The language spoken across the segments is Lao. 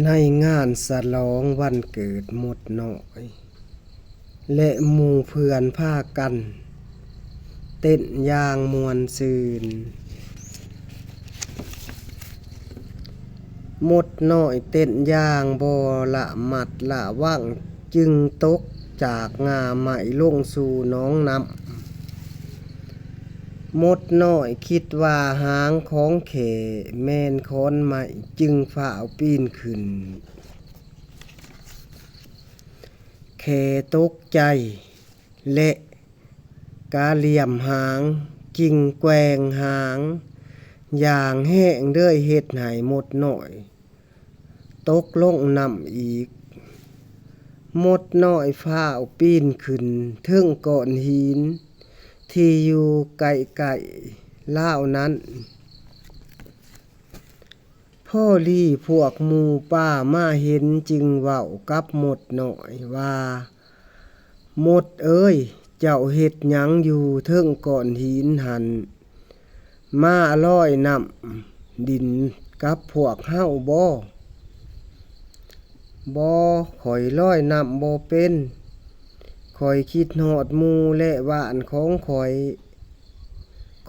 ໃນງານສະຫຼອງວັນເກີດມົດນ້ອຍ ແລະ ໝູ່ເພື່ອນພາກັນເຕັ້ນຢ່າງມ່ວນຊື່ນ. ມົດນ້ອຍເຕັ້ນຢ່າງບໍ່ລະມັດລະວັງ ຈຶ່ງຕົກຈາກງ່າໄມ້ລົງສູ່ໜອງນ້ຳ. ມົດນ້ອຍຄິດວ່າຫາງຂອງແຂ້ແມ່ນຂອນໄມ້ ຈຶ່ງຟ້າວປີນຂຶ້ນ. ແຂ້ຕົກໃຈ ແລະ ກະຫຼຽມຫາງ, ຈຶ່ງແກວ່ງຫາງຢ່າງແຮງ ເລີຍເຮັດໃຫ້ມົດນ້ອຍຕົກລົງນ້ຳອີກ. ມົດນ້ອຍຟ້າວປີນຂຶ້ນເທິງກ້ອນຫີນທີ່ຢູ່ໃກ້ໆລາວນັ້ນ. ພໍດີພວກໝູ່ປ່າມາເຫັນ ຈຶ່ງເວົ້າກັບມົດນ້ອຍວ່າ, ມົດເອີຍ, ເຈົ້າເຮັດຫຍັງຢູ່ເທິງກ້ອນຫີນຫັ້ນ? ມາລອຍນ້ຳດິນກັບພວກເຮົາບໍ? ບໍ່, ຂ້ອຍລອຍນ້ຳບໍ່ເປັນ. ຂ້ອຍຄິດຮອດໝູ່ ແລະ ບ້ານຂອງຂ້ອຍ.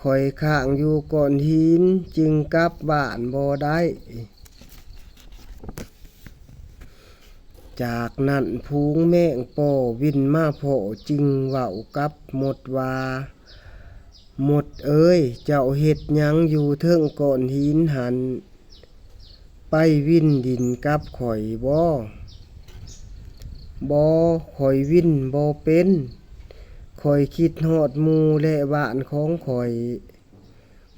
ຂ້ອຍຄ້າງຢູ່ກ້ອນຫີນ ຈຶ່ງກັບບ້ານບໍ່ໄດ້. ຈາກນັ້ນ ຝູງແມງປໍບິນມາພໍ້ ຈຶ່ງເວົ້າກັບມົດວ່າ, ມົດເອີຍ, ເຈົ້າເຮັດຫຍັງຢູ່ເທິງກ້ອນຫີນຫັ້ນ? ໄປວິນດິນກັບຂ້ອຍບໍ? ບໍ່, ຂ້ອຍວິນບໍ່ເປັນ. ຂ້ອຍຄິດຮອດໝູ່ ແລະ ບ້ານຂອງຂ້ອຍ.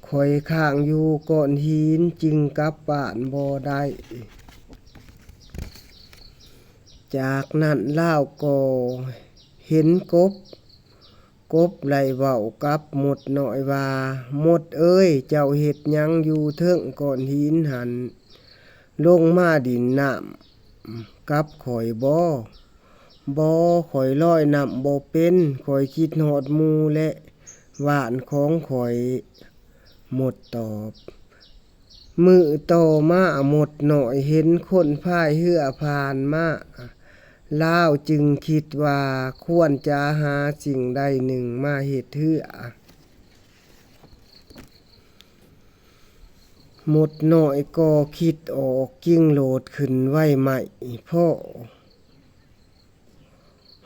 ຂ້ອຍຄ້າງຢູ່ກ້ອນຫີນ ຈຶ່ງກັບບ້ານບໍ່ໄດ້. ຈາກນັ້ນລາວກໍເຫັນກົບ. ກົບໄດ້ເວົ້າກັບມົດນ້ອຍວ່າ, ມົດເອີຍ, ເຈົ້າເຮັດຫຍັງຢູ່ເທິງກ້ອນຫີນຫັ້ນ? ລົງມາດິນນ້ຳກັບຂ້ອຍບໍ? ບໍ່, ຂ້ອຍລອຍນ້ຳບໍ່ເປັນ. ຂ້ອຍຄິດຮອດໝູ່ ແລະ ບ້ານຂອງຂ້ອຍ. ມົດຕອບ. ມື້ຕໍ່ມາ ມົດນ້ອຍເຫັນຄົນພາຍເຮືອຜ່ານມາ, ລາວຈຶ່ງຄິດວ່າຄວນຈະຫາສິ່ງໃດໜຶ່ງມາເຮັດເຮືອ. ມົດນ້ອຍກໍຄິດອອກ ຈຶ່ງໂລດຂຶ້ນໄວ້ໄມ້ເພາະ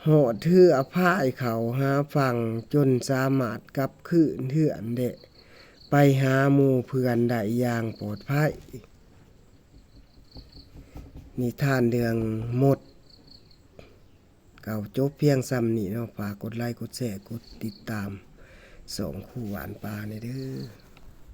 ຮອດເຮືອພາຍເຂົ້າຫາຝັ່ງ ຈົນສາມາດກັບຄືນເຮືອນ ແລະ ໄປຫາໝູ່ເພື່ອນໄດ້ຢ່າງປອດໄພ. ນິທານເລື່ອງມົດ ເກົ່າຈົບພຽງສ່ຳນີ້ເນາະ. ຝາກກົດໄລ, ກົດແຊ, ກົດຕິດຕາມຊ່ອງຄູຫວານປ່າແດ່ເດີ້.